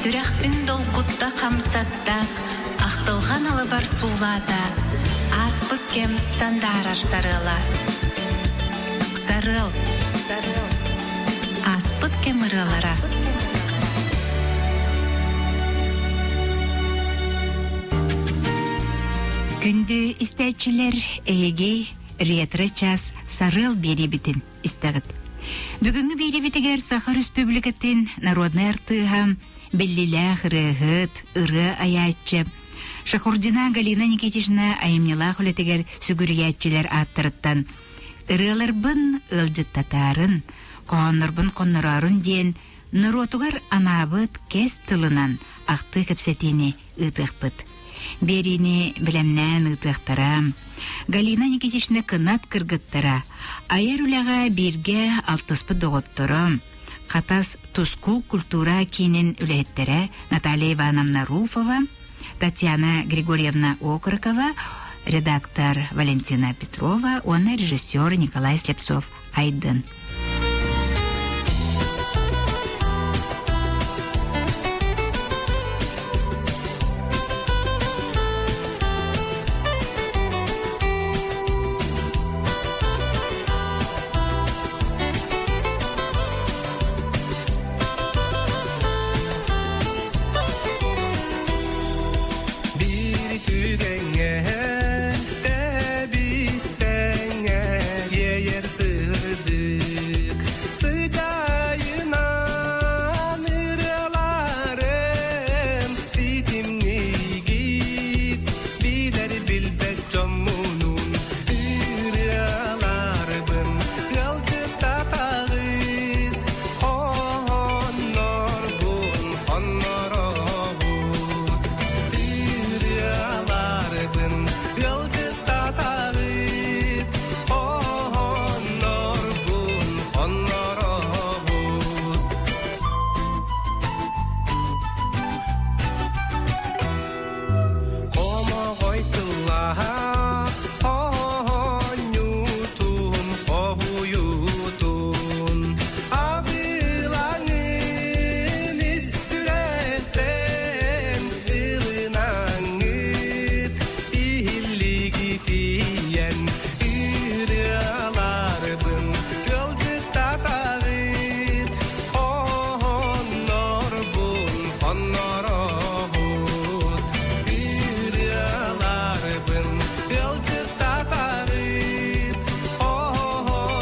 Сүрэхпин долгутта хамсатта, ахтылҕан алыбар суулаата, ааспыт кэм сандаарар сарыала. Сарыал. Ааспыт кэм ырыалара. Күндү истээччилэр, эһиги ретро-час Сарыал биэриибитин истэҕит. Бүгүҥҥү биэриибитигэр Саха Өрөспүүбүлүкэтин народнай артыыһа, биллилээх ырыаһыт, ырыа айааччы Шахурдина Галина Никитична айымньылаах үлэтигэр сүгүрүйээччилэр ааттарыттан ырыаларбын ыалдьыттатаарын, хоһооннорбун хоннороорун диэн норуотугар анаабыт кэс тылынан ахтыы кэпсэтиини ыытыахпыт. Биэриини бэлэмнээн ыытыахтара. Галина Никитична кынат кыргыттара, айар үлэҕэ бииргэ алтыспыт доҕотторо, Хатас Тускул культура киинин үлэһиттэрэ Наталья Ивановна Руфова, Татьяна Григорьевна Окорокова, редактор Валентина Петрова уонна режиссер Николай Слепцов Айдын. Биир түгэҥҥэ тэбистэҥҥэ иэйэр сырдык сыдьаайынан ырыаларым ситимниигит билэр билбэт дьоммунуун ырыаларбын ыалдьыттатаҕыт хоннорбун хоннороҕут ырыаларбын ыалдьыттатаҕыт хоннорбун хоннороҕут Хомоҕой тыллаах оонньуутун, хоһуйуутун, абылаҥын ис сүрэхтэн ылынаҥҥыт иһиллигитийэн ырыаларбын ыалдьыттатаҕыт хоннорбун хоннороҕут ырыаларбын ыалдьыттатаҕыт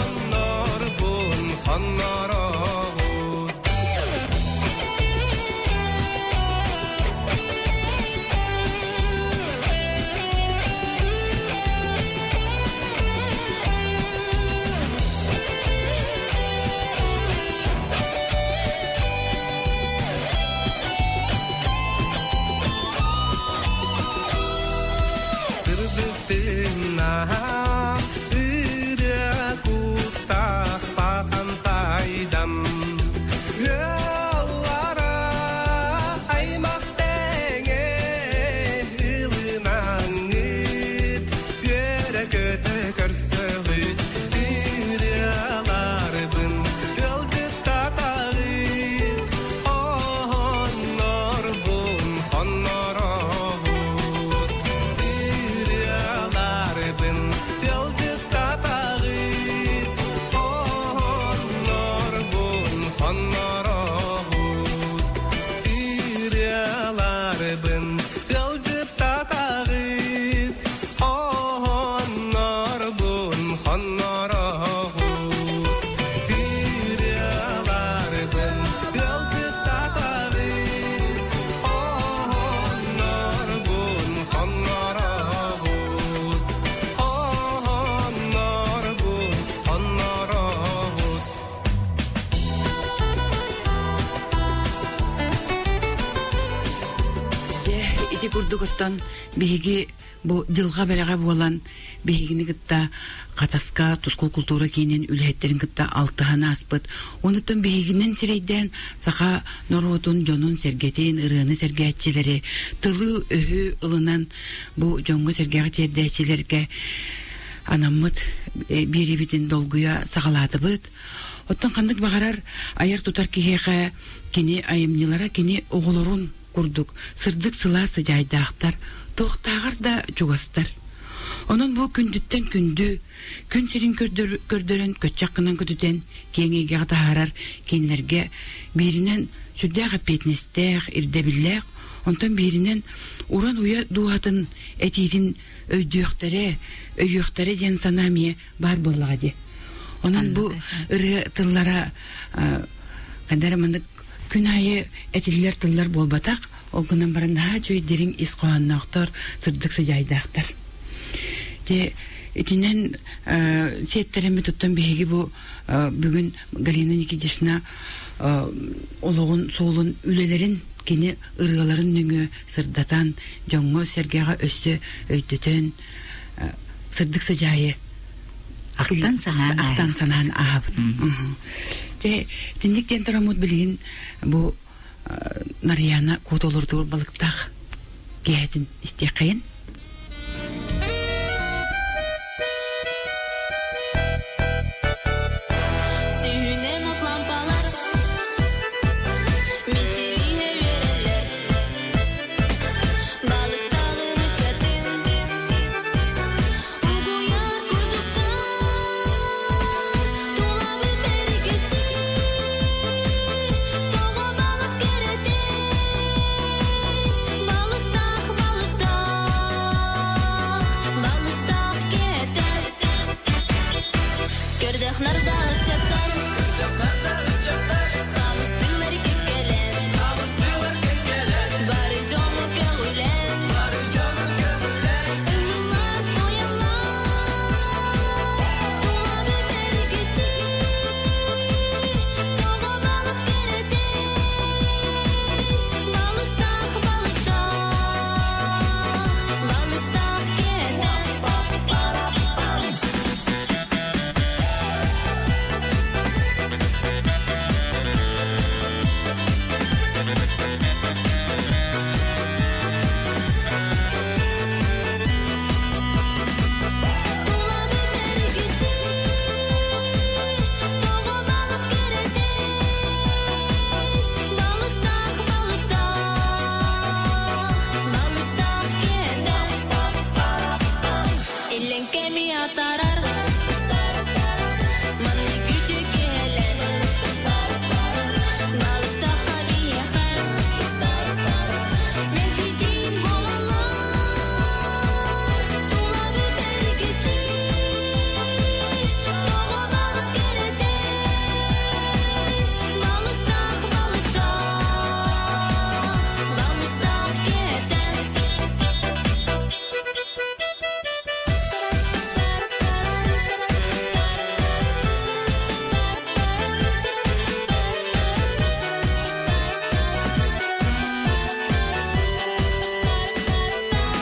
хоннорбун хоннороҕут Сырдыктыыннаах ырыа куттаах сахан сайдам Ыаллара аймах тэҥэ ылынаҥҥыт үөрэ-көтө көрсөҕүт ырыаларбын ыалдьыттатаҕыт Хоннорбун хоннороҕут ырыаларбын ыалдьыттатаҕыт Хоннорбун хоннороҕут ырыаларбын ыалдьыттатаҕыт Хоннорбун хоннороҕут ырыаларбын ыалдьыттатаҕыт Хоннорбун хоннороҕут Хоннорбун хоннороҕут Дьэ, ити курдук оттон биһиги Бу дьылҕа бэлэҕэ буолан биһигини кытта Хатаска Тускул култуура киинин үлэһиттэрин кытта алтыһан ааспыт. Онуттан биһигинэн сирэйдээн саха норуотун дьонун-сэргэтин, ырыаны сэргээччилэри, тылы-өһү ылынан бу дьоҥҥо-сэргэҕэ тиэрдээччилэргэ анаммыт биэриибитин долгуйа саҕалаатыбыт. Оттон ханнык баҕарар айар-тутар киһиэхэ кини айымньылара кини оҕолорун курдук сырдык сылаас сыдьаайдаахтар, туохтааҕар да чугастар. Онон бу күндүттэн күндү, күн сирин көрдөрөн көччөх гынан көтүтэн киэҥ эйгэҕэ таһаарар кинилэргэ бииринэн сүрдээх эппиэтинэстээх, ирдэбиллээх, онтон бииринэн уран уйа дууһатын этиитин өйдүөхтэрэ, өйүөхтэрэ диэн санаа эмиэ баар буоллаҕа дии. Онон бу ырыа тыллара хайда эрэ маннык күн аайы этиллэр тыллар буолбатах, ол гынан баран наһаа үчүгэй дириҥ ис хоһоонноохтор, сырдык сыдьаайдаахтар. Дьэ, итинэн сиэттэрэммит оттон биһиги бу бүгүн Галина Никитична олоҕун суолун үлэлэрин кини ырыаларын нөҥүө сырдатан, дьоҥҥо-сэргэҕэ өссө өйдөтөн сырдык сыдьаайы ахтан санаан ахтан санаан аһабыт. Дьэ, итинник диэн тураммыт билигин бу Нарыйаана куот олордуур балыктаах киэһэтин истиэххэйин. Сүүнэн от лампалар Мичилиһэ үөрэллэр Балыктаҕым ыччатын Угуйар курдуктар Тулабыт эргиччи Тоҕо баҕас кэрэтий Балыктаах, балыктаах Балыктаах кэтэр Көрдөх нарда ыччаттар Саамыстыылар кэккэлэр Бары дьону көҕүлээн Ыллылар, тояллар Тулабыт эргиччи Тоҕо балыс кэрэтий Балыктаах, балыктаах Балыктаах кэтэр Тулабыт эргиччи Тоҕо балыс кэрэтий Балыктаах, балыктаах Балыктаах кэтэр Иллэҥ кэми атаарар Маннык үтүө киһилэр Балыктахха биһиэхэ Мэлдьитин буолаллар Тулабыт эргиччи Тоҕо баҕас кэрэтий Балыктаах, балыктаах Балыктаах кэтэр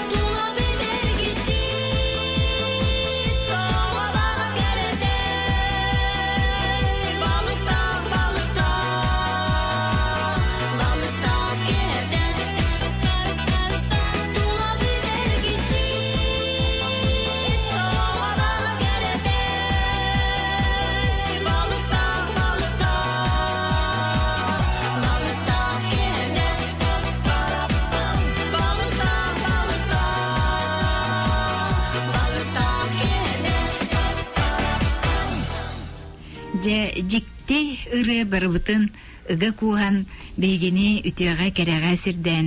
Тула битэргиччи тоҕо баҕас кэрэтэй Балыктаах, балыктаах, балыктаах кэтэр Тула битэргиччи тоҕо баҕас кэрэтэй Балыктаах, балыктаах, балыктаах кэтэр Балыктаах, балыктаах, балыктаах кэтэр Дьэ, дьикти ырыа барыбытын ыга кууһан биһигини үтүөҕэ кэрэҕэ сирдээн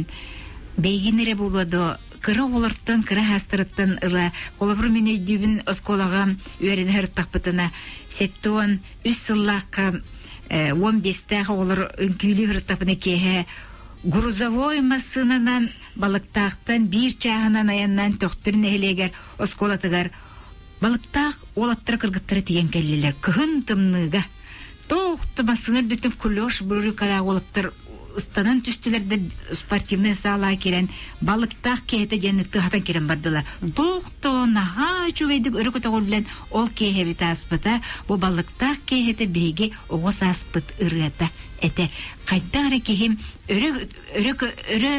бэйигин эрэ буолуо дуо кыра оҕолортон кыра хаастарыттан ыла холобур мин өйдүүбүн оскуолаҕа үөрэнэ сырыттахпытына 73 сыллаахха 15-тээх оҕолор үҥкүүлүү сырыттахпына киэһэ грузовой массыынанан балыктаахтан биир чааһынан айаннаан Төхтүр нэһилиэгэр оскуолатыгар Балыктаах уолаттара кыргыттара тиийэн кэллилэр. Кыһын тымныыга. Туох да массыына үрдүттэн клеш брюкалаах уолаттар ыстанан түстүлэр да спортивнай саалаҕа киирэн балыктаах киһитэ диэн тыһатан киирэн бардылар. Туох да наһаа. Наһаа үчүгэйдик өрө көтөҕүллэн ол киэһэбит ааспыта. Бу балыктаах киэһэтэ биһиги оҕо сааспыт ырыата этэ. Хайдах эрэ киһим өрө өрө өрө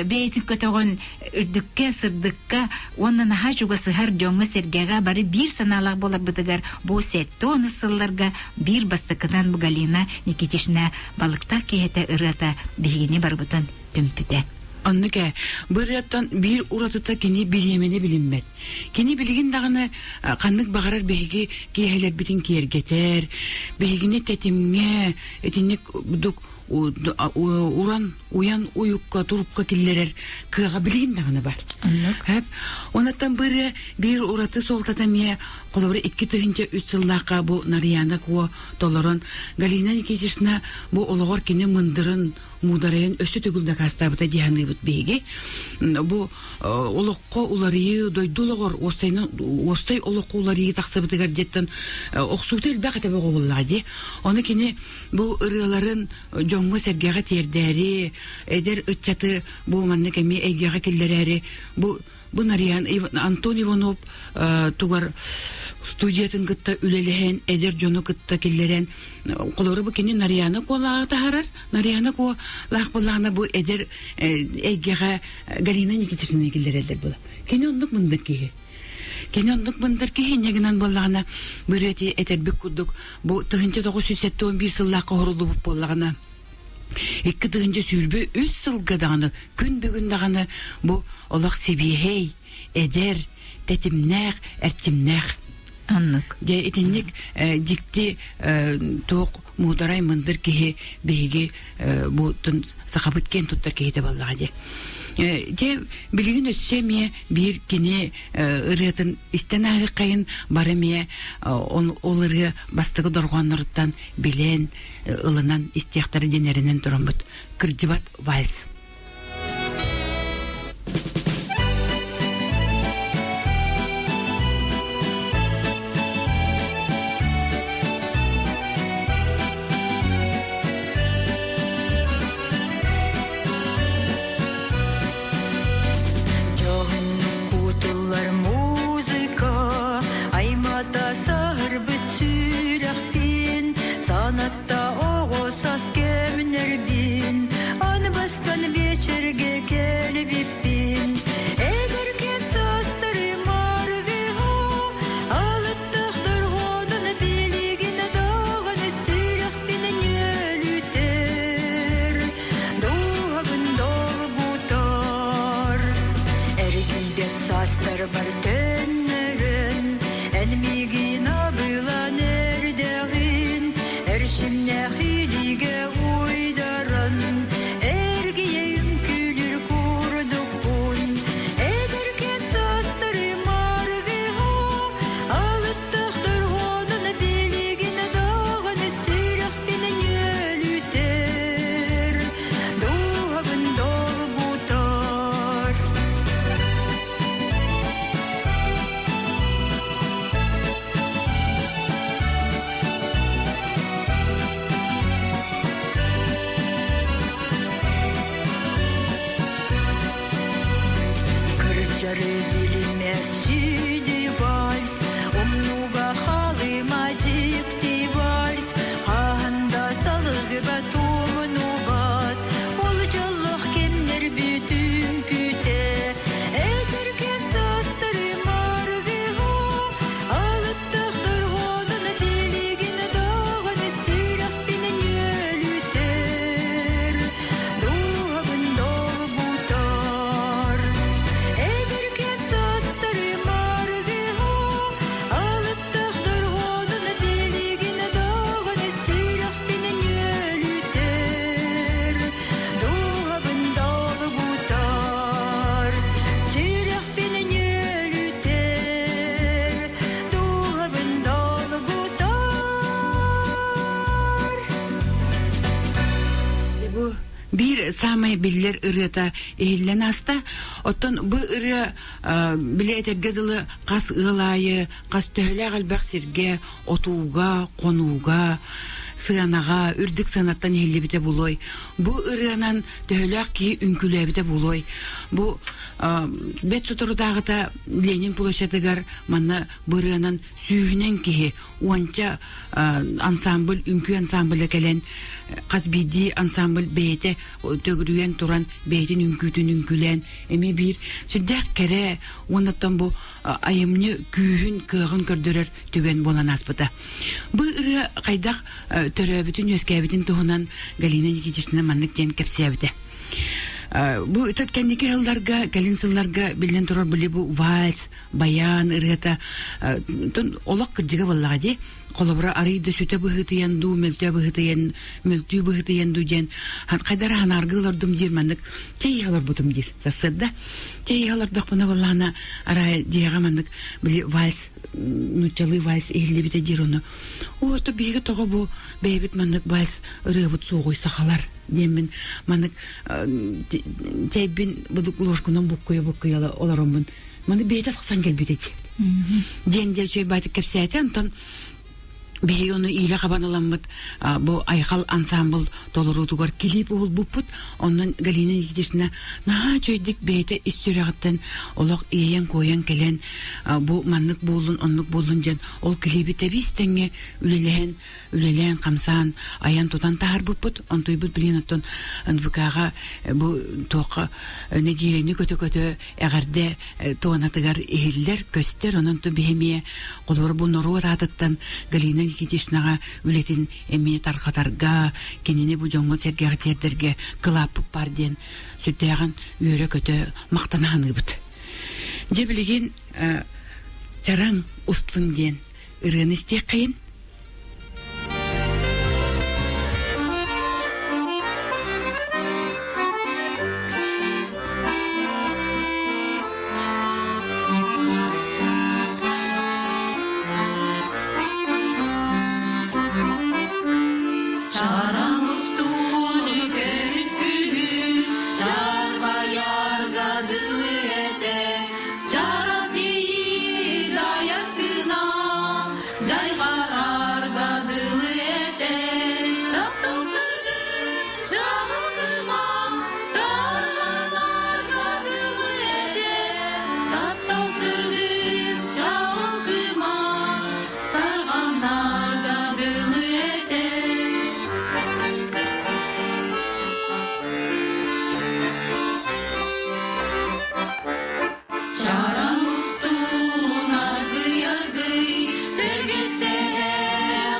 бэйэтин көтөҕөн үрдүккэ, сырдыкка уонна наһаа чугасыһар дьоҥҥо-сэргэҕэ бары биир санаалаах буоларбытыгар бу 70 сылларга биир бастакынан бу Галина Никитична балыктаах киэһэтэ ырыата биһигини барыбытын түмпүтэ. Оннук ээ. Бу ырыаттан биир уратыта кини бириэмэни билиммэт. Кини билигин даҕаны ханнык баҕарар биһиги киэһэлэрбитин киэргэтэр, биһигини тэтимҥэ итинник дук уран уйан уйукка турукка киллэрэр кыаҕа билигин даҕаны бар. Оннук. Онуттан бу ырыа биир ураты суолтата эмиэ холобура 2003 сыллаахха бу Нарьяна Куо толорон Галина Никитична бу олоҕор кини мындырын муударайын өссө төгүл дакаастаабыта дии саныыбыт биһиги. Бу олоххо уларыйыы, дойду олоҕор уопсайынан уопсай олоххо уларыйыы тахсыбытыгар дьиэттэн охсуута элбэх этэ буоллаҕа дии. Ону кини бу ырыаларын дьоҥҥо-сэргэҕэ тиэрдээри, эдэр ыччаты бу маннык эмиэ эйгэҕэ киллэрээри бу бу Нарьян Антон Иванов тугар студиятын кытта үлэлэһэн эдэр дьону кытта киллэрэн холобура бу кини Нарьяна Куолааҕы таһарар Нарьяна Куолаах буоллаҕына бу эдэр эйгэҕэ Галина Никитична киллэрэллэр була кини оннук мындыр киһи кини оннук мындыр киһи инньэ гынан буоллаҕына бырыати этэрбит курдук бу 1971 сыллаахха оһоруллубут буоллаҕына 2023 сылга даҕаны күн бүгүн даҕаны бу олох сибиэһэй, эдэр, тэтимнээх, эрчимнээх. Оннук. Дьэ итинник дьикти туох муударай мындыр киһи биһиги бу сахабыт киэн туттар киһитэ буоллаҕа дии. Дьэ билигин өссө эмиэ биир кини ырыатын истэн ааһыаххайын бары эмиэ ол ырыа бастакы дорҕоонноруттан билэн ылынан истиэхтэрэ диэн эрэнэн тураммыт кырдьыбат вальс. Кутуллар музыка аймата саһарбыт сүрэхпин санатта оҕо сас кэмнэрбин аны бастан биэчэргэ кэлбиппин эдэркэн састарым аргыһа алыттах дорҕоонун билигин даҕаны сүрэхпин ньүөлүтэр дууһабын долгутар эргийбэт саастарбар төннөрөн эн миигин абылан эрдэҕин эрчимнээх илиигэ уйдаран эргийэ үҥкүүлүүр курдукпун эдэркэн саастарым аргыһа алыттах дорҕоонун билигин даҕаны сүрэхпин ньүөлүтэр дууһабын долгутар. Кырдьары билимэс сүүдүй вальс, умнуга халыма дьикти вальс, хаһан да салгыба тумнубат, ол дьоллоох кэмнэр бүтүн күтэ, эдэркээн саастарым аргыһа, алыптаах дорҕоонун билигин даҕаны сүрэхпин ньүөлүтэр, дууһабын долгутар. Эдэркээн саастарым аргыһа, алыптаах дорҕоонун билигин даҕаны сүрэхпин ньүөлүтэр, дууһабын долгутар. Сүрэхпин ньүөлүтэр, дууһабын долгутар. Бу биир саамай биллэр ырыата иһиллэн ааста. Оттон бу ырыа били этэргэ дылы хас ыал аайы, хас төһөлөөх элбэх сиргэ, отууга, хонууга. сыанаҕа, үрдүк сыанаттан иһиллибитэ буолуой? Бу ырыанан төһөлөөх киһи үҥкүүлээбитэ буолуой? Бу бэт соторутааҕыта Ленин площадыгар манна бу ырыанан сүүһүнэн киһи уонча ансамбль, үҥкүү ансамбля кэлэн хас биирдии ансамбль бэйэтэ төгүрүйэн туран бэйэтин үҥкүүтүн үҥкүүлээн эмиэ биир сүрдээх кэрэ уоннаттан бу айымньы күүһүн, кыаҕын көрдөрөр түгэн буолан ааспыта. Бу ырыа хайдах төрөөбүтүн, үөскээбитин туһунан Галина Никитична маннык диэн кэпсээбитэ. Бу кэнники сылларга, кэлин сылларга биллэн турар били бу вальс, баян ырыата олох кырдьыга буоллаҕа дии. Холобура арый да сүтэ быһыытыйан дуу, мөлтөө быһыытыйан, мөлтүү быһыытыйан дуу диэн хайдара ханааргы олордум диир маннык чэй иһэ олорбутум диир сарсыарда. Чэй иһэ олордохпуна буоллаҕына арай дьиэҕэ маннык били вальс нууччалыы вальс иһиллибитэ диир ону уоту биһиги тоҕо бу бэйэбит маннык вальс ырыабыт суоҕуй сахалар диэммин маннык чэйбин будук ложкунан буккуйа буккуйа олороммун маны бэйэтэ тахсан кэлбитэ диэбит диэн дьэ үчүгэй баатык кэпсээтэ онтон биһиги ону иилэ хабан ыламмыт бу Айхал ансаамбыл толоруутугар килиип уһулбуппут. Онон Галина Никитична наһаа үчүгэйдик бэйэтэ ис сүрэҕиттэн олох иэйэн-куойан кэлэн бу маннык буоллун, оннук буоллун диэн ол килииби тэбиис тэҥҥэ үлэлэһэн, үлэлээн, хамсаан, айан-тутан таһаарбыппыт. Онтуйбут билигин оттон НВК-ҕа бу туохха нэдиэлэни көтө-көтө эҕэрдэ туонатыгар иһиллэр, көстөр. Онон биһи эмиэ холобур бу норуот аатыттан Галина Никитичнаҕа үлэтин эмиэ тарҕатарга, кинини бу дьоҥҥо-сэргэҕэ тиэрдэргэ кылааппыт баар диэн сүрдээҕин үөрэ-көтө махтана саныыбыт. Дьэ билигин Чараҥ устун диэн ырыаны истиэххэйин. Чараҥ устун көмүс күһүн дьарбайарга дылы этэ Чарасийи дайаттынан Дьайҕарарга дылы этэ Таптал сырдык чаҕылкыма Тарҕанарга дылы этэ Таптал сырдык чаҕылкыма Тарҕанарга дылы этэ Чараҥ устун аргый-аргый, сэргэстэһэ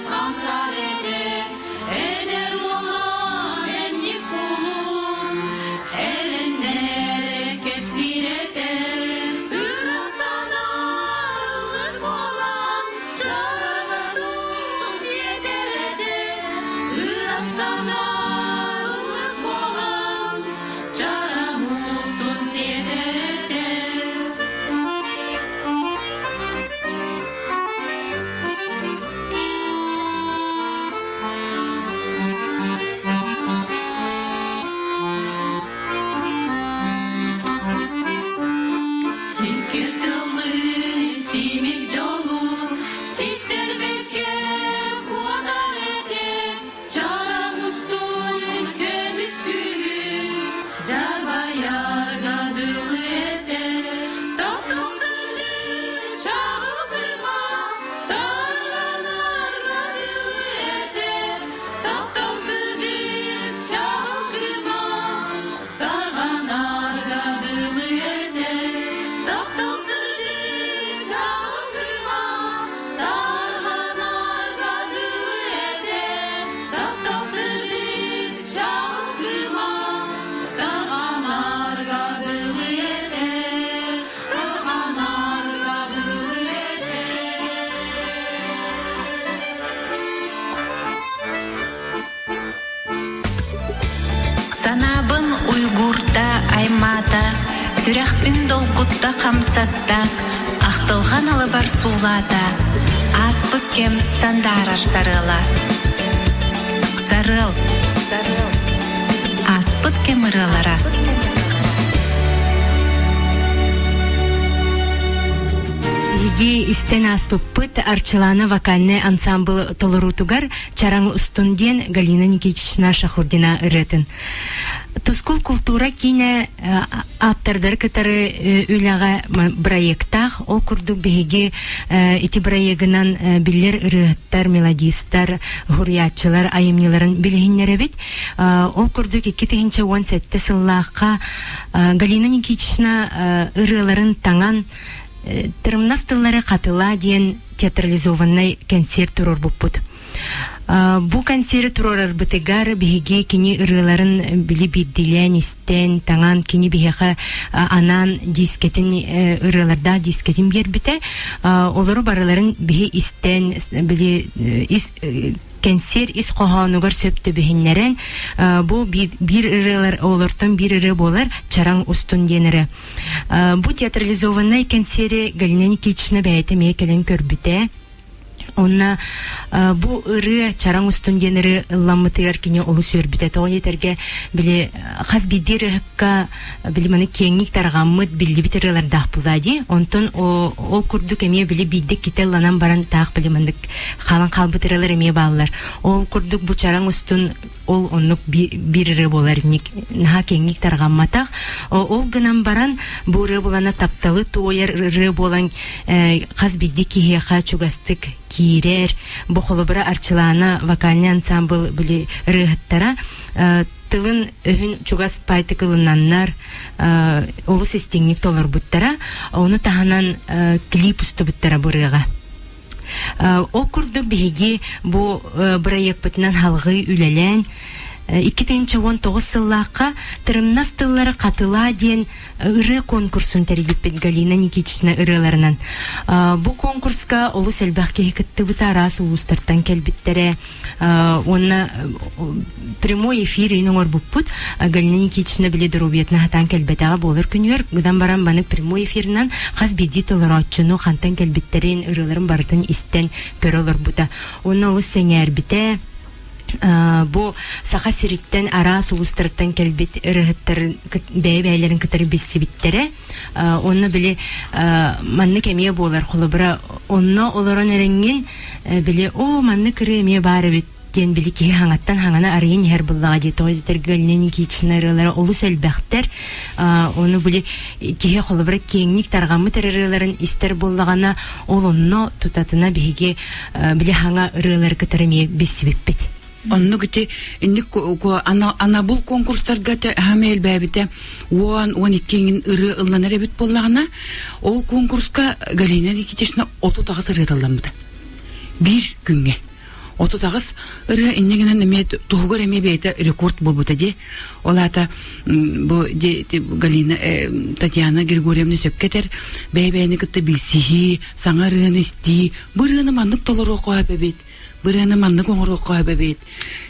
хамсар этэ, эдэр уолан эмньик кулун, эрэннэрэ кэпсиир этэ. Ырастана ыллык буолан, чараҥ устун сиэтэр этэ, ырастана ыллык буолан, Чараҥ устун сиэтэрэтэ. Сиккир тыллыы симик дьолун ситтэрбэккэ куотар этэ. Чараҥ устун көмүс күһүн дьарбайарга дылы этэ. Таптал сырдык чаҕыл кыыма тарҕанарга дылы этэ. Таптал сырдык чаҕыл кыыма тарҕанарга дылы этэ. Таптал сырдык чаҕыл кыыма Тарҕанарга дылы этэ, таптал сырдык чаҕыл кыыма. Тарҕанарга дылы этэ, тарҕанарга дылы этэ. Санаабын уйгуурта аймаата, сүрэхпин долгутта хамсатта, ахтылҕан алыбар суулаата, ааспыт кэм сандаарар сарыала. Сарыал. Ааспыт кэм ырыалара. Биһиги истэн ааспыппыт Арчылаана вокальнай ансаамбыл толоруутугар Чараҥ устун диэн Галина Никитична Шахурдина ырыатын. Тускул култуура киинэ ааптардары кытары үлэҕэ бырайыактаах. Ол курдук биһиги ити бырайыагынан биллэр ырыаһыттар, мелодистар, уһуруйааччылар айымньыларын билиһиннэрэбит. Ол курдук 2017 сыллаахха Галина Никитична ырыаларын таҥан Тырымнас тыллары хатылаа диэн театрализованнай кэнсиэр туруорбуппут. Бу кэнсиэри туруорарбытыгар биһиги кини ырыаларын били биирдилээн истэн, таҥан кини биһиэхэ анаан дискэтин ырыалардаах дискэтин биэрбитэ. Олору барыларын биһи истэн били ис кэнсиэр ис хоһоонугар сөп түбэһиннэрэн бу биир ырыалар олортон биир ырыа буолар Чараҥ устун диэн эрэ. Бу театрализованнай кэнсиэри Галина Никитична бэйэтэ эмиэ кэлэн көрбүтэ. Онно бу ырыа Чараҥ устун диэн ырыа ылламмытыгар кини олус үөрбүтэ. Тоҕо диэтэргэ били хас биирдии ырыаһыкка били маны киэҥник тарҕаммыт биллибит ырыалардаах буолла дии. Онтон ол курдук эмиэ били биирдэ иккитэ ылланан баран таах били маннык хаалан хаалбыт ырыалар эмиэ бааллар. Ол курдук бу Чараҥ устун ол оннук биир ырыа буолар инник наһаа киэҥник тарҕамматах. Ол гынан баран бу ырыа булана тапталы туойар ырыа буолан хас биирдии киһиэхэ чугастык киирэр. Бу холобура Арчылаана вокальный ансамбл били ырыаһыттара тылын өһүн чугас пайтык ылынаннар олус истиҥник толорбуттара. Ону таһынан клип устубуттара бу ырыаҕа. Ол курдук биһиги бу бырайыакпытынан салҕыы үлэлээн 2019 сыллаахха Тырымнас тыллары хатылаа диэн ырыа конкурсун тэрийбиппит Галина Никитична ырыаларынан. Бу конкурска олус элбэх киһи кыттыбыта, араас улуустартан кэлбиттэрэ. Уонна прямой эфир иин оҥорбуппут. Галина Никитична били доруобуйатын сатаан кэлбэтэҕэ буолар күнүгэр гынан баран маны прямой эфирынан хас биирдии толорооччуну хантан кэлбиттэрин, ырыаларын барытын истэн көрө олорбута. Уонна олус сэҥээрбитэ. Бу Саха сириттэн араас улуустартан кэлбит ырыаһыттар бэйэ-бэйэлэрин кытары билсибиттэрэ. Онно били маннык эмиэ буолар холобура онно олорон эрэҥҥин били оо маннык ырыа эмиэ баар эбит диэн били киһи хаҥаттан хаҥана арыйан иһэр буоллаҕа дии тоҕо дэтэр Галина Никитична ырыалара олус элбэхтэр ону били киһи холобура киэҥник тарҕаммыт ырыаларын истэр буоллаҕына ол онно тутатына биһиги били хаҥа ырыалары кытары эмиэ билсибиппит Оннук ити инник анабыл конкурстарга хаама элбээбитэ 10-12 иҥин ырыа ылланар эбит буоллаҕына, ол конкурска Галина Никитична 38 ырыа ылламмыта. Биир күҥҥэ. 38 ырыа инньэ гынан эмиэ туһугар эмиэ бэйэтэ рекорд буолбута дии. Ол аата бу Галина Татьяна Григорьевна сөпкө этэр, бэйэ-бэйэни кытта билсиһии, саҥа ырыаны истии, бу ырыаны маннык толоруохха сөп эбит Бырыаны маннык оҥоруохха сөп эбит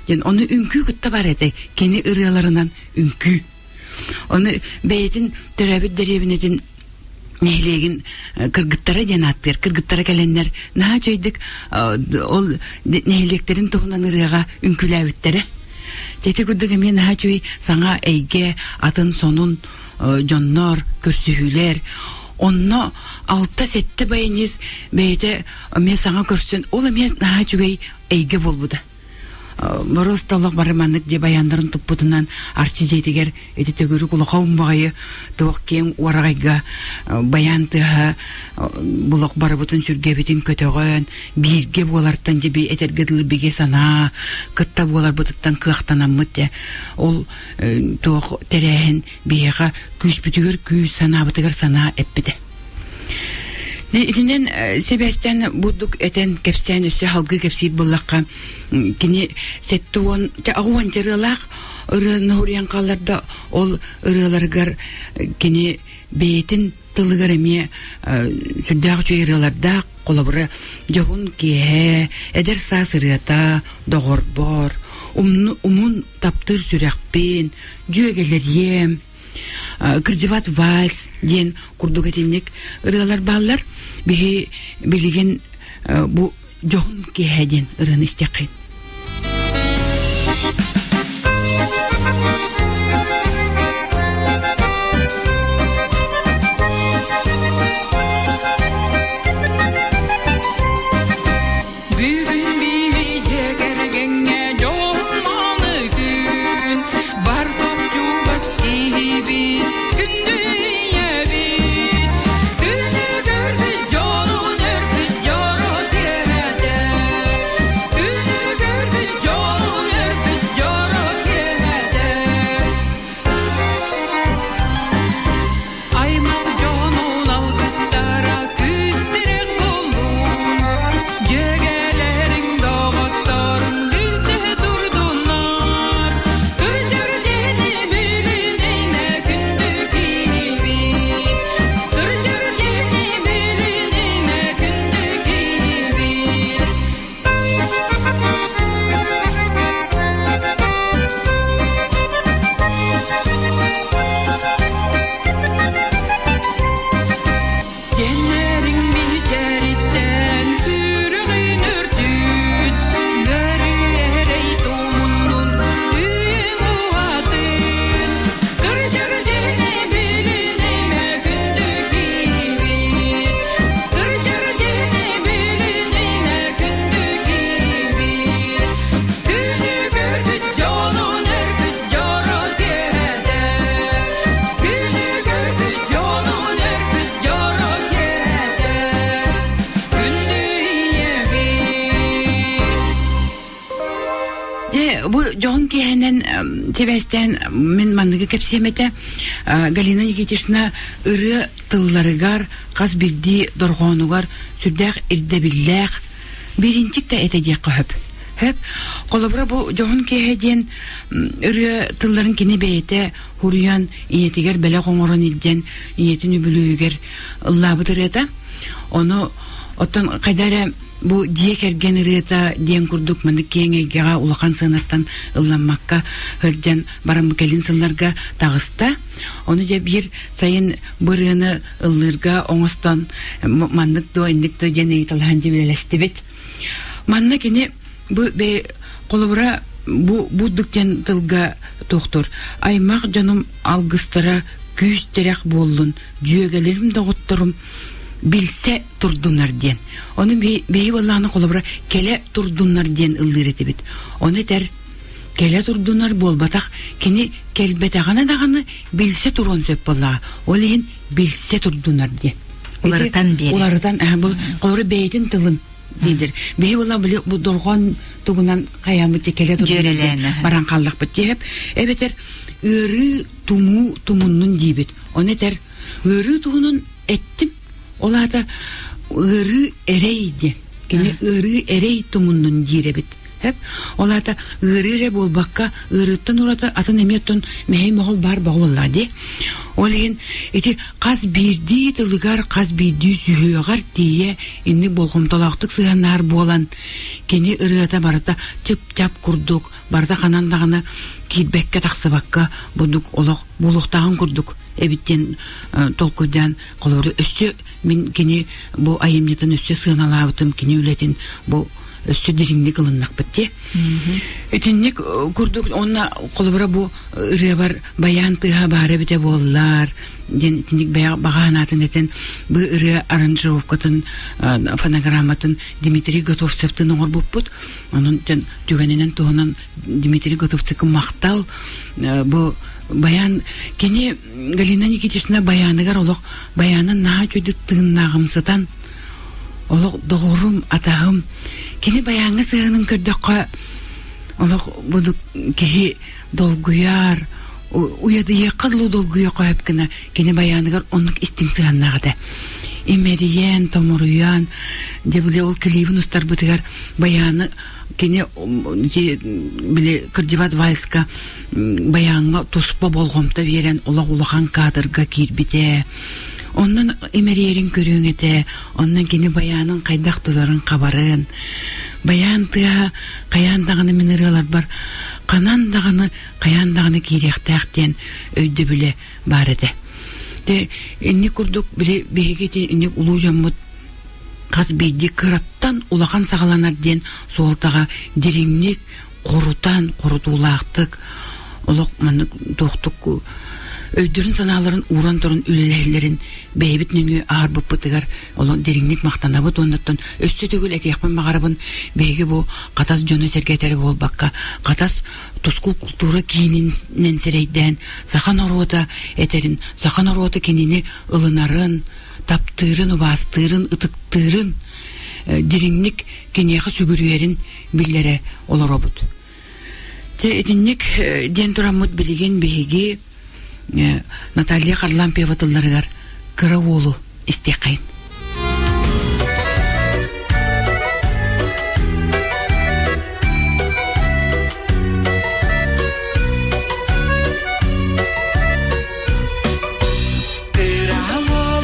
диэн ону үҥкүү кытта бар этэ кини ырыаларынан үҥкүү ону бэйэтин төрөөбүт дэриэбинэтин нэһилиэгин кыргыттара диэн ааттыыр кыргыттара кэлэннэр наһаа үчүгэйдик ол нэһилиэктэрин туһунан ырыаҕа үҥкүүлээбиттэрэ ити курдук эмиэ наһаа үчүгэй саҥа эйгэ атын сонун дьоннор көрсүһүүлэр онно алта-сэттэ баянист бэйэтэ эмиэ саҥа көрсөн ол эмиэ наһаа үчүгэй эйгэ буолбута Боруоста олох бары маннык дии баяннарын туппутунан Арчы дьиэтигэр ити төгүрүк улахан умбаҕайы туох киэҥ уораҕайга баян тыаһа булок барыбытын сүргэбитин көтөҕөн бииргэ буолартан дьэ этэргэ дылы бигэ санаа кытта буоларбытыттан кыахтанаммыт дьэ ол туох тэрээһин биһиэхэ күүспүтүгэр күүс санаабытыгар санаа эппитэ Итинэн сибээстэн бурдук этэн кэпсээн өссө халгыы кэпсиир буоллахха кини 70 аҕыс ырыалаах ырыаны хуруйан хаалларда ол ырыаларыгар кини бэйэтин тылыгар эмиэ сүрдээх үчүгэй ырыалардаах холобура дьоһун киэһэ эдэр саас ырыата доҕорбор умун таптыыр сүрэхпин дьүөгэлэриэм Кырдьыбат вальс диэн курдук итинник ырыалар бааллар. Биһи билигин бу дьоһун киэһэ диэн ырыаны истиэххин. Бу дьоһун киэһэнэн сибээстээн мин манныгы кэпсиэм этэ. Галина Никитична ырыа тылларыгар хас биирдии дорҕоонугар сүрдээх ирдэбиллээх бииринчик да этэ диэххэ сөп. Хөп. Холобура бу дьоһун киэһэ диэн ырыа тылларын кини бэйэтэ хуруйан ийэтигэр бэлэх оҥорон илдьэн ийэтин үбүлүөйүгэр ыллаабыт ырыата. Ону оттон хайда эрэ бу дьиэ кэргэн ырыата диэн курдук маннык киэҥ эйгэҕэ улахан сыанаттан ылламмакка сылдьан баран бу кэлин сылларга таҕыста. Ону дьэ биир сайын бу ырыаны ыллыырга оҥостон маннык дуо инник дуо диэн ыйыталаһан дьэ үлэлэстибит. Манна кини бу холобура бу буддук диэн тылга туохтур аймах дьонум алгыстара күүс-тирэх буоллун дьүөгэлэрим доҕотторум билсэ турдуннар диэн. Ону биһи буоллаҕына холобура кэлэ турдуннар диэн ыллыыр этибит. Ону этэр кэлэ турдунар буолбатах кини кэлбэтэҕинэ даҕаны билсэ туруон сөп буоллаҕа. Ол иһин билсэ турдунар диэн. Уларытан биэрэр. Уларытан, бу холобура бэйэтин тылын диидир. Биһи буолла били бу дорҕоон тугунан хайааммыт кэлэ турдунар баран хааллахпыт диэп. Эбэтэр ыарыы тумуу тумуннун диибит. Ону этэр Ыарыы туһунан эттим. Ол аата ыарыы эрэй диэн. Кини ыарыы эрэй тумуннун диир эбит. Хэп. Ол аата ыарыы эрэ буолбакка, ыарыыттан ураты атын эмиэ оттон мэһэй-моһол баар бөҕө буоллаҕа дии. Ол иһин ити хас биирдии тылыгар, хас биирдии сүһүөҕэр тиийэ инник болҕомтолоохтук сыһыаннаһар буолан, кини ырыата барыта чып-чап курдук, барыта ханан даҕаны киирбэккэ-тахсыбакка бурдук олох буолуохтааҕын курдук эбит диэн толкуйдаан холобура өссө мин кини бу айымньытын өссө сыаналаабытым кини үлэтин бу өссө дириҥник ылыннахпыт дии итинник курдук уонна холобура бу ырыабар баян тыаһа баара эбитэ буоллар диэн итинник бэйэ баҕа санаатын этэн бу ырыа аранжировкатын фонограмматын Дмитрий Готовцевтын оҥорбуппут онон түгэнинэн туһунан Дмитрий Готовцевка махтал бу баян кини Галина Никитична баяныгар олох баянын наһаа үчүгдүк тыыннааҕымсытан олох доҕорум атаһым кини баяҥҥа сыһыанын көрдөххө олох буду киһи долгуйар уйадыйыахха дылы долгуйуохха сөп гына кини баяныгар оннук истиҥ сыһыаннаах этэ имэрийэн томоруйан дьэ били ол клибин устарбытыгар баяны кини били кырдьыбат вальска баяҥҥа туспа болҕомто биэрэн олох улахан кадрга киирбитэ оннун имэрийэрин көрүөҥ этэ оннун кини баянын хайдах тутарын хабарын баян тыаһа хайаан даҕаны мин ырыаларбар ханан даҕаны хайаан даҕаны киириэхтээх диэн өйдөбүлэ баар этэ те инник курдук били биһиги инник улуу дьоммут хас биирдии кыраттан улахан саҕаланар диэн суолтаҕа дириҥник хорутан, хорутуулаахтык олох маннык туохтук өйдөрүн-санааларын ууран туран үлэлэһэллэрин бэйэбит нөҥүө аарбыппытыгар олох дириҥник махтанабыт уоннаттан өссө төгүл этиэхпин баҕарабын биһиги бу Хатас дьоно-сэргэтэ эрэ буолбакка Хатас тускул култуура киининэн сирэйдээн саха норуота этэрин саха норуота кинини ылынарын таптыырын, убаастыырын, ытыктыырын, дириҥник киниэхэ сүгүрүйэрин биллэрэ олоробут. Дьэ итинник диэн тураммыт билигин биһиги Наталья Харлампьева тылларыгар кыра уолу истиэххэйин. Кыра уол.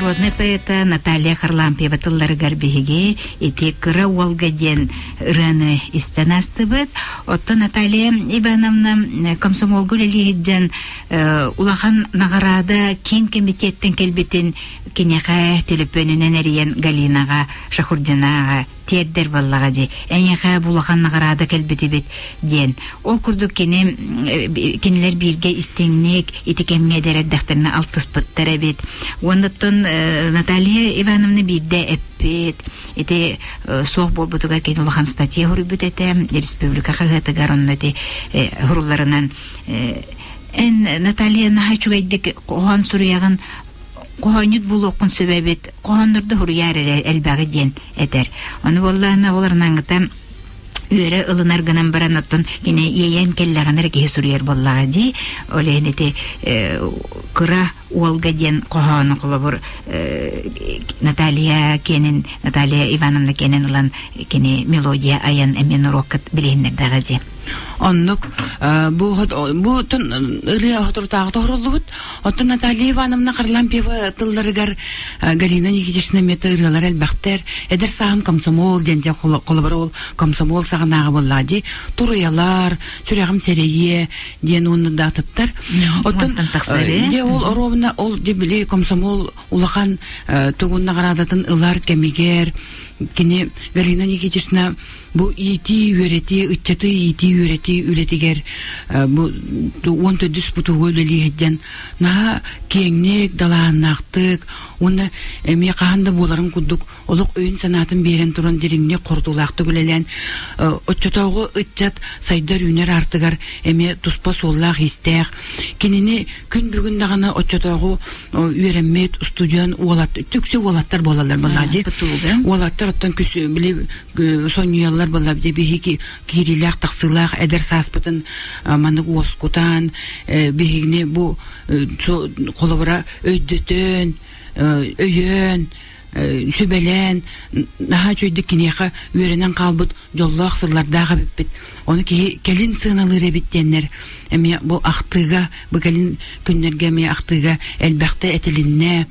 Народнай поэта Наталья Харлампьева тылларыгар биһиги ити кыра уолга диэн ырыаны истэн аастыбыт. Оттон Наталья Ивановна комсомолга үлэлии сылдьан улахан наҕараада киин кэмитиэттэн кэлбитин киниэхэ төлөпүөнүнэн эрийэн Галинаҕа Шахурдинаҕа тиэрдэр буоллаҕа дии. Эйиэхэ бу улахан наҕараада кэлбитибит диэн. Ол курдук кини кинилэр бииргэ истиҥник ити кэмҥэ эдэр эрдэхтэринэ алтыспыттар эбит. Уоннаттан Наталья Ивановна биирдэ эппит. Ити суох буолбутугар кини улахан статья суруйбут этэ. Республика хаһыатыгар онно ити сурулларынан эн Наталья наһаа үчүгэйдик хоһоон суруйаҕын хоһоонньут буолуоххун сөп эбит хоһооннорду суруйаар эрэ элбэҕи диэн этэр. Ону буоллаҕына ол арнаҥҥыта үөрэ ылынар гынан баран оттон кини иэйэн кэллэҕинэ эрэ киһи суруйар буоллаҕа дии. Ол иһин ити кыра уолга диэн хоһоону холобур Наталья киэнин Наталья Ивановна киэнин ылан кини мелодия айан эмиэ норуокка билиһиннэрдэҕэ дии. Оннук бу бу ырыа соторутааҕыта оһоруллубут. Оттон Наталья Ивановна Харлампьева тылларыгар Галина Никитична мета ырыалар элбэхтэр. Эдэр сааһым комсомол диэн дьэ холобур ол комсомол саҕанааҕы буоллаҕа дии. Туруйалар, сүрэҕим сэрэйиэ диэн уонна да атыттар. Оттон дьэ ол оруобуна ол дьэ били комсомол улахан тугун наҕараадатын ылар кэмигэр кини Галина Никитична Бу иитии-үөрэтии, ыччаты иитии-үөрэтии үлэтигэр бу 14 бутууга үлэлии сылдьан наһаа киэҥник, далааһыннаахтык уонна эмиэ хаһан да буоларын курдук олох өйүн-санаатын биэрэн туран дириҥник, хорутуулаахтык үлэлээн оччотооҕу ыччат сайдар-үүнэр аартыгар эмиэ туспа суоллаах-иистээх. Кинини күн бүгүн даҕаны оччотооҕу үөрэммит устудьуон уолат түксү уолаттар буолаллар буоллаа дии. Уолаттар оттон били сонньуйаллар буолла дии биһиги киириилээх тахсыылаах эдэр сааспытын маннык уоскутан биһигини бу холобура өйдөтөн өйөөн сүбэлээн наһаа үчүгэйдик киниэхэ үөрэнэн хаалбыт дьоллоох сыллардаах эбиппит ону киһи кэлин сыаналыыр эбит диэннэр эмиэ бу ахтыыга бу кэлин күннэргэ эмиэ ахтыыга элбэхтэ этилиннэ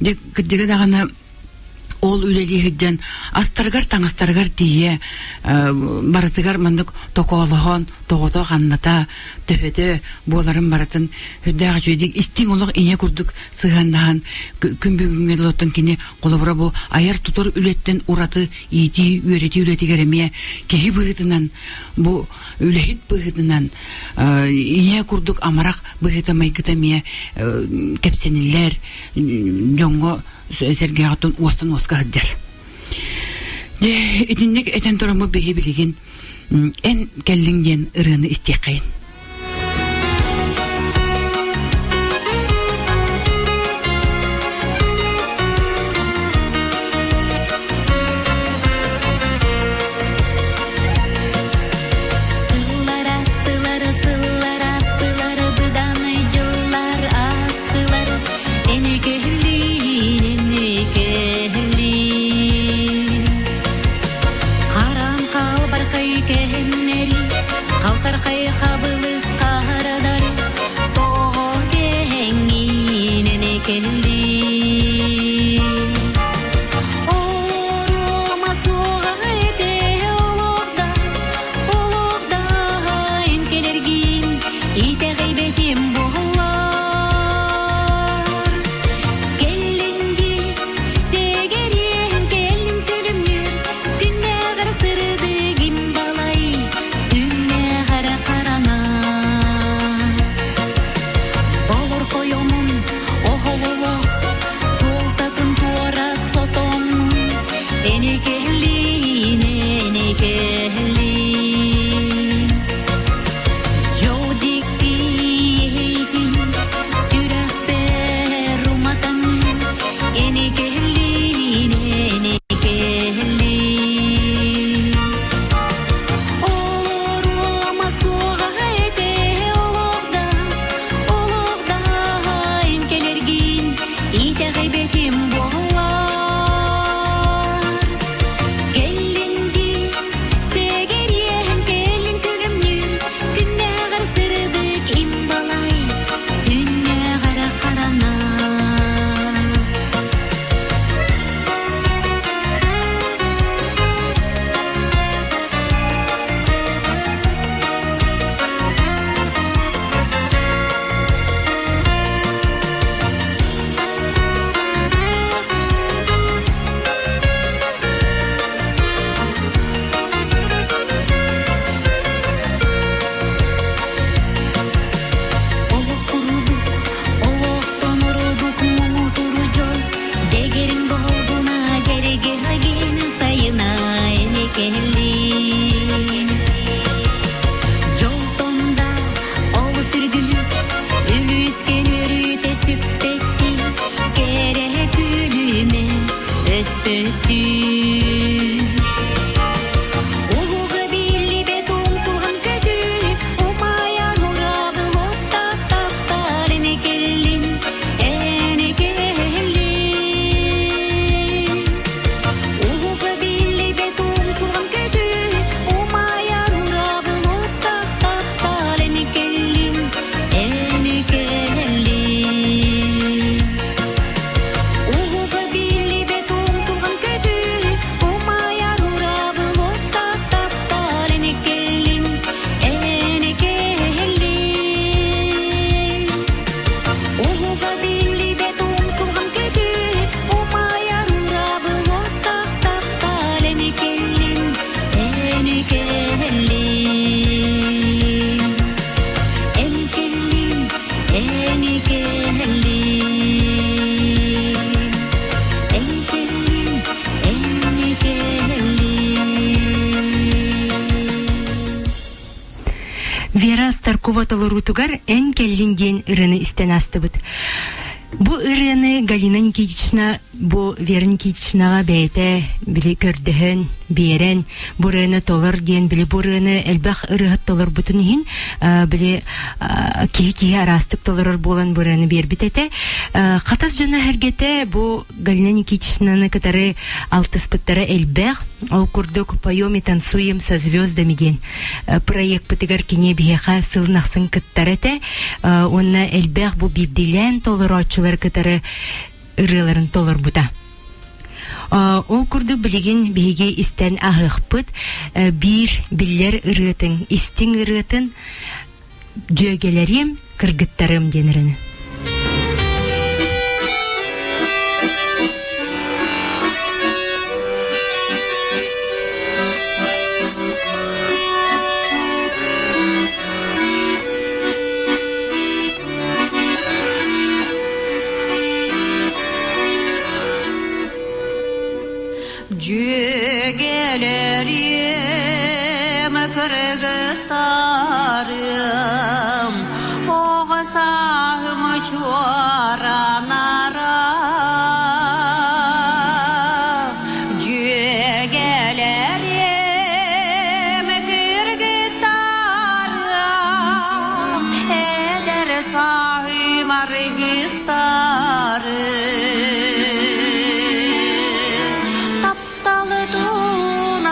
дьэ кырдьыга даҕаны ол үлэлии сылдьан астарыгар таҥастарыгар тиийэ барытыгар маннык токоолоһон тоҕото ханната төһөтө буоларын барытын үрдээх үчүгэйдик истиҥ олох ийэ курдук сыһыаннаһан күн бүгүҥҥэ дылы кини холобура бу айар тутар үлэттэн ураты иитии үөрэтии үлэтигэр эмиэ киһи быһыытынан бу үлэһит быһыытынан ийэ курдук амарах быһыыта майгыта эмиэ кэпсэниллэр дьоҥҥо сэргээҕиттэн уостан уоска сылдьар. Дьэ, итинник этэн тураммыт биһи билигин эн кэллиҥ диэн ырыаны истиэххэйин. Сыллар астылар, сыллар астылар, быданай дьыллар астылар. Эн кэллин, эн кэллин. Харан халбархай кэһэннэри, халтархай хабылы. Көппөттүү Уһуга биллибэт умсулҕан көтүү Умайан урабыл оттах таптар Эне кэллин, эне кэллин Уһуга биллибэт умсулҕан көтүү Умайан урабыл оттах таптар Эне кэллин, эне кэллин Уһуга биллибэт умсулҕан көтүү, умайар урабыл оттоох таптал эн кэллин, эн кэллин. Уһуга биллибэт умсулҕан көтүү, умайар урабыл оттоох таптал эн кэллин, эн кэллин. Эн кэллин, эн кэллин. Эн кэллин, эн кэллин. Вера Старкова толоруутугар «Эн кэллин» диэн ырыаны истэн аастыбыт. Бу ырыаны Галина Никитична бу Вера Никитичнаҕа бэйэтэ били көрдөһөн, биэрэн, бу ырыаны толор диэн били бу ырыаны элбэх ырыаһыт толорбутун иһин били киһи-киһи араастык толорор буолан бу ырыаны биэрбит этэ. Хатас дьоно эһэргэтэ бу Галина Никитичнаны кытары алтыспыттара элбэх. Ол курдук «Поем и танцуем со звездами» диэн проекпытыгар кини биһиэхэ сылын ахсын кыттар этэ. Уонна элбэх бу биирдиилээн толорооччулары кытары ырыаларын толорбута. Ол курдук билигин биһиги истэн аһыахпыт биир биллэр ырыатын, истиҥ ырыатын «Дьүөгэлэрим, кыргыттарым» диэн ырыаны. Дьүөгэлэрим, кыргыттарым, оҕо сааһым чуоранара. Дьүөгэлэрим, кыргыттарым, эдэр сааһым аргыстары. Тапталы туунан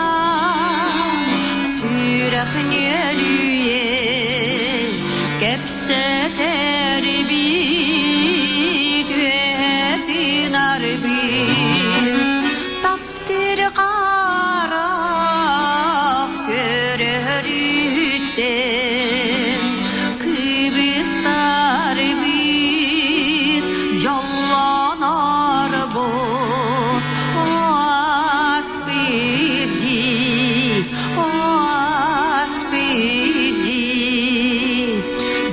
сүрэх нүөлүйэ кэпсэтэр бит үөһэтин арбын Таптыыр харах көрөрүттэн кыбыстар бит дьоллонор бут ааспыт дии ааспыт дии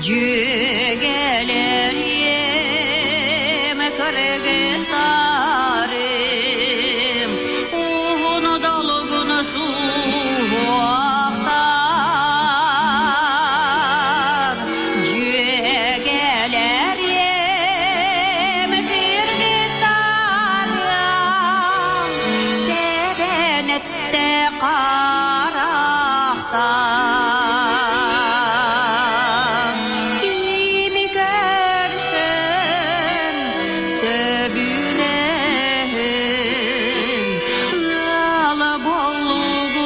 Дьүөгэлэрим кыргыттарым уһун долгун суһуохтар Дьүөгэлэрим кыргыттарым тэбэнэтте харахтар Кими көрсөн сөбүлэһин ыал буоллугут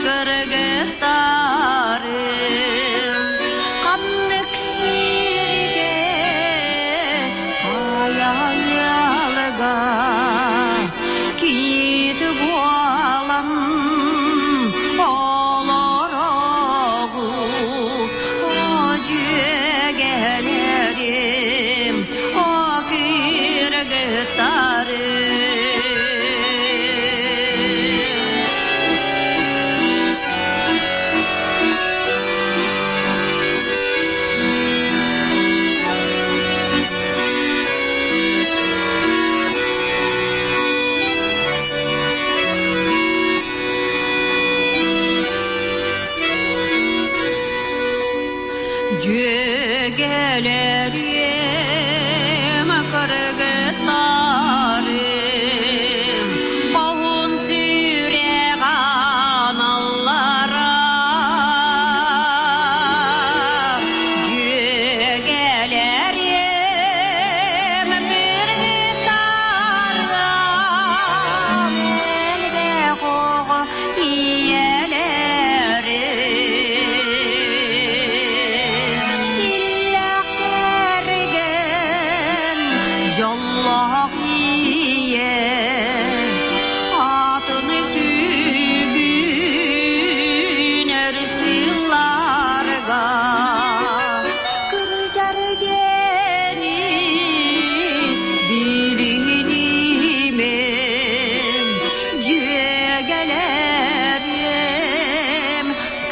кыргыттарым ханнык сиргэ айаалга киит буолан олороҕут о дьүөгэлэрим о кыргыттарым. Дьүөгэлэрим кыргыттарым. Кырдьар диэни билинимэҥ, дьүөгэлэрим,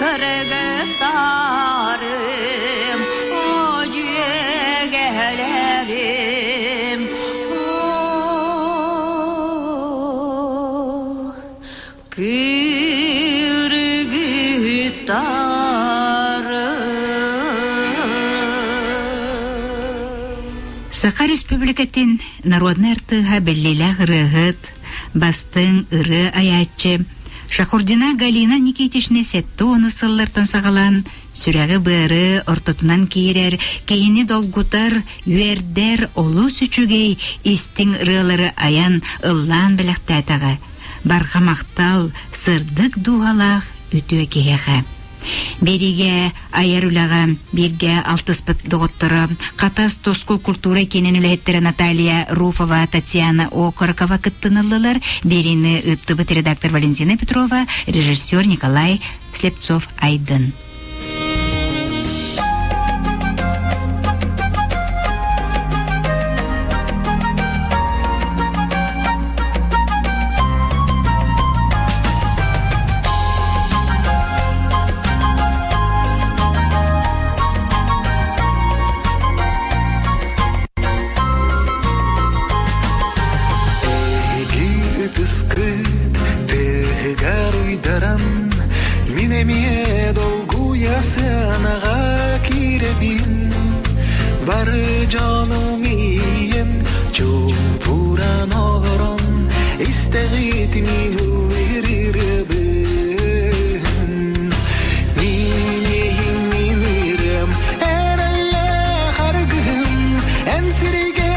кыргыттарым, оо, дьүөгэлэрим, оо, Саха Республикатын народнай артыыһа биллиилээх ырыаһыт, бастыҥ ырыа айааччы Шахурдина Галина Никитична 70 сыллартан саҕалаан сүрэҕи-быары ортотунан киирэр, киһини долгутар, үөрдэр олус үчүгэй истиҥ ырыалары айан, ыллаан бэлэхтээтэҕэ. Барҕа махтал, сырдык дууһалаах үтүө киһиэхэ. Биэриигэ айар үлэҕэ бииргэ алтыспыт доҕотторо Хатас Тускул культура киинин үлэһиттэрэ Наталья Руфова, Татьяна Окорокова кыттыныллылар. Биэриини ыыттыбыт редактор Валентина Петрова, режиссер Николай Слепцов-Айдын. Эһиги ытыскыт тыаһыгар уйдаран Мин эмиэ долгуйа сыанаҕа киирэбин Бары дьонум ийэн чуумпуран олорон Истэҕит мин ырыабын Мин иһим мин ырыам эрэллээх аргыһым Эн сирэйгэ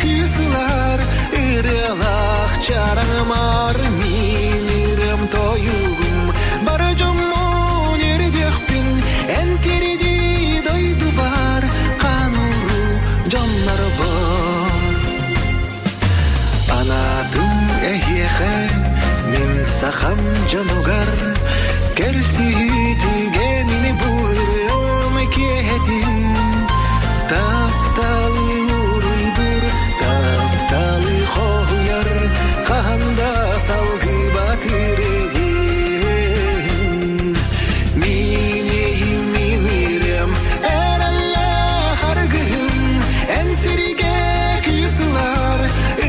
күүс ылар ырыалаах чараҥмар мин ырыам тойугум Бары дьоммун үрдүөхпүн эн киридии дойдубар хаан уруу дьоннорбор Анаатым эһиэхэ мин сахам дьонугар Кэрсиһии түгэнини бу ырыам киэһэтин Тапталы уруйдуур, тапталы хоһуйар Хаһан да салгыбат ырыабын Мин иһим, мин ырыам, эрэллээх аргыһым Эн сиригэ күүс ылар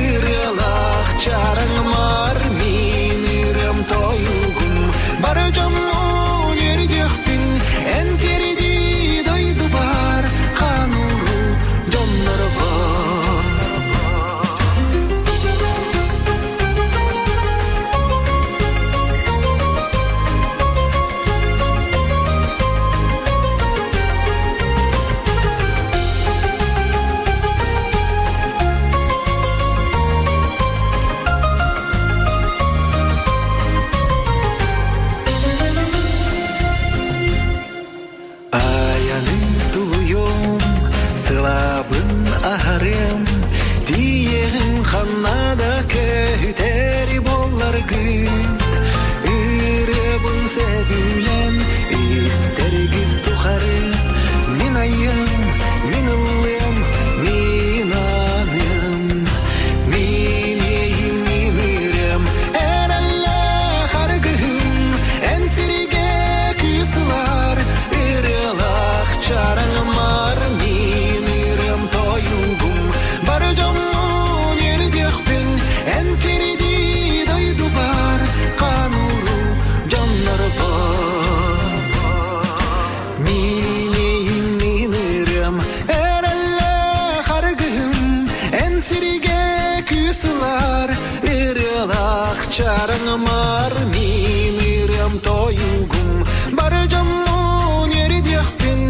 ырыалаах чараҥмар мин ырыам тойугум Бары дьоммун үөрдүөхпүн эн тиэрдии дойдубар хаан уруу дьоннорбор Айаны тулуйуом, сылаабын аһарыам, тиийэҕин ханна да көһүтэр буолларгыт. Ырыабын сөбүлэн истэргит тухары мин айыам, мин ыллыам, мин аныам. Мин иэйим, мин ырыам, эрэллээх аргыһым, эн сиригэ күүс ылар, ырыалаах чараҥмар мин ырыам тойугум, бары дьоммун үөрдүөхпүн, эн киридии дойдубар хаан уруу дьоннорбор. Мин иэйим, мин ырыам, эрэллээх аргыһым, эн сиригэ күүс ылар, ырыалаах чараҥмар мин ырыам тойугум, бары дьоммун үөрдүөхпүн,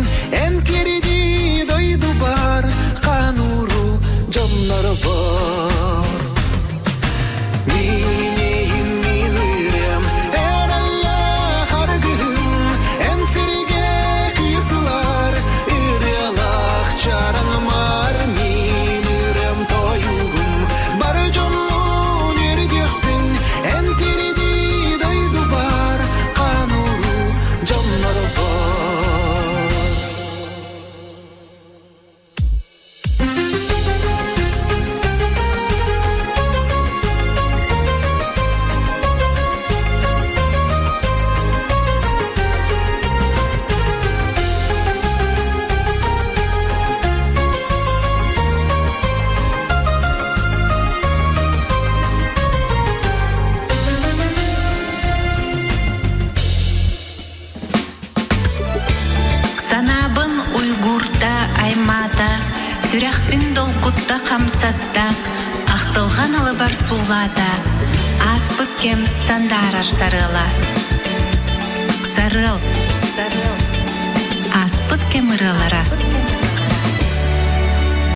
эн киридии дойдубар хаан уруу дьоннорбор. Мин иһим, мин ырыам, эрэллээх аргыһым, эн сиригэ күүс ылар, ырыалаах чараҥмар мин ырыам тойугум, бары дьоммун үөрдүөхпүн, эн тиридии дойдубар хаан. аймаата, сүрэхпин долгутта хамсатта, ахтылҕан алыбар суулаата, ааспыт кэм сандаарар сарыала. Сарыал. Ааспыт кэм ырыалара.